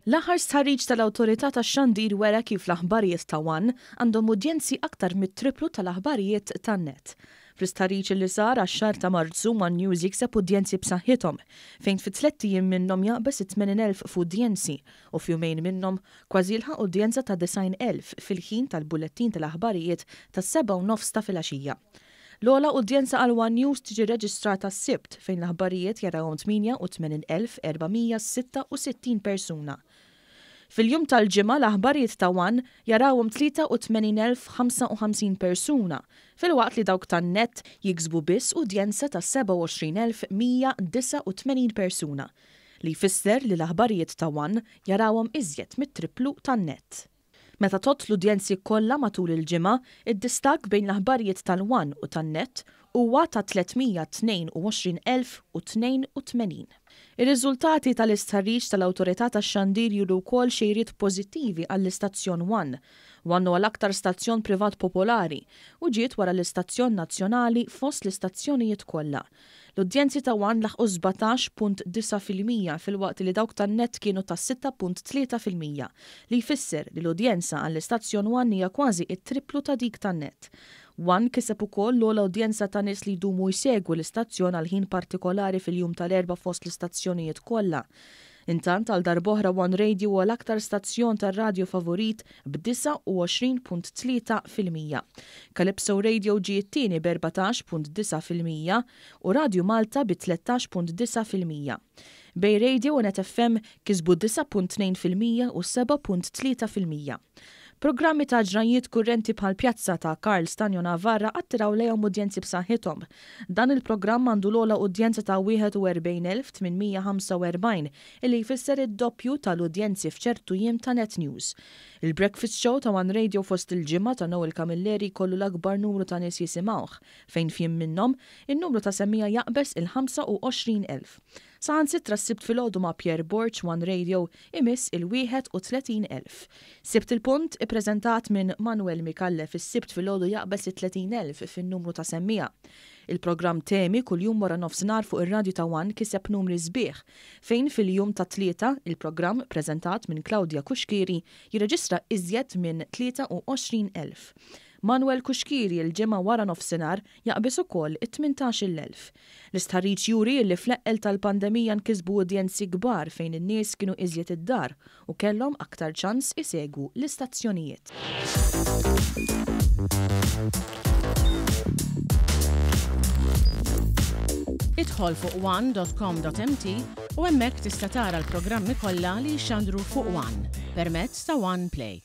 L-aħħar stħarriġ tal-Awtorità tax-Xandir wera kif l-aħbarijiet ta' one għandhom udjenzi aktar mit-triplu tal-aħbarijiet ta' Net. Fl-istħarriġ li sar għax-xahar ta' Marzu, one News jikseb udjenzi b'saħħithom, fejn fi tlett ijiem minnhom jaqbeż it-80,000 f'udjenzi u f'jumejn minnhom kważi jilħaq udjenza ta' 90,000 fil-ħin tal-bullettin tal-aħbarijiet tas-sebgħa u nofs ta' filgħaxija. L-ogħla udjenza għal one News tiġi rreġistrata s-Sibt fejn l-aħbarijiet jarawhom 88,466 persuna. Fil-jum tal-Ġimgħa l-aħbarijiet ta' one jarawhom 83,055 persuna filwaqt li dawk ta' Net jiksbu biss udjenza ta' 27,189 persuna, li jfisser li l-aħbarijiet ta' one jarawhom iżjed mit-tripplu ta' Net. Meta tgħodd l-udjenzi kollha matul il-ġimgħa, id-distakk bejn l-aħbarijiet tal-One u tan-Net huwa ta' 322,082. Ir-riżultati tal-istħarriġ tal-Awtorità tax-Xandir juru wkoll xejriet pożittivi għall-istazzjon One. One huwa l-aktar stazzjon privat popolari u ġiet wara l-istazzjon nazzjonali fost l-istazzjonijiet kollha. L-udjenzi ta' one laħqu 17.9% filwaqt li dawk tan-Net kienu ta' 6.3%, li jfisser li l-udjenza għall-istazzjon one hija kważi t-tripplu ta' dik tan-Net. One kiseb ukoll l-ogħla udjenza ta' nies li jdumu jsegwu l-istazzjon għal ħin partikolari fil-jum tal-Erbgħa fost l-istazzjonijiet kollha. Intant, għal darb'oħra One Radio huwa l-aktar stazzjon tar-radju favorit b'29.3%. Calypso Radio ġie t-tieni b'14.9% u Radju Malta bi 13.9%. Bay Radio u Net FM kisbu 9.2% u 7.3%. Programmi ta' ġrajjiet kurrenti bħal Pjazza ta' Karl Stagno Navarra attiraw lejhom udjenzi b'saħħithom. Dan il-programm għandu l-ogħla udjenza ta' 41,845 illi jfisser id-doppju tal-udjenzi f'ċertu jiem ta' Net News. Il-Breakfast Show ta' One Radio fost il-ġimgħa ta' Noel Camilleri jkollu l-akbar numru ta' nies jisimgħuh, fejn f'jiem minnhom, in-numru ta' semmiegħa jaqbeż il-25,000. Saħansitra s-Sibt filgħodu ma' Pierre Borg One Radio imiss il-31,000. Sibt il-Punt, ippreżentat minn Manuel Micallef is-Sibt filgħodu jaqbeż it-30,000 fin-numru ta' semmiegħa. Il-programm Temi kuljum wara nofsinhar fuq ir-radju ta' One kiseb numri sbieħ, fejn fil-jum tat-Tlieta, il-programm preżentat minn Claudia Cuschieri jirreġistra iżjed minn 23,000. Manuel Cuschieri l-Ġimgħa wara nofsinhar jaqbeż ukoll it-18,000. L-istħarriġ juri illi fl-eqqel tal-pandemija nkisbu udjenzi kbar fejn in-nies kienu iżjed id-dar u kellhom aktar ċans isegwu l-istazzjonijiet. Idħol fuq one.com.mt u hemmhekk tista' tara l-programmi kollha li jixxandru fuq One permezz ta' One Play.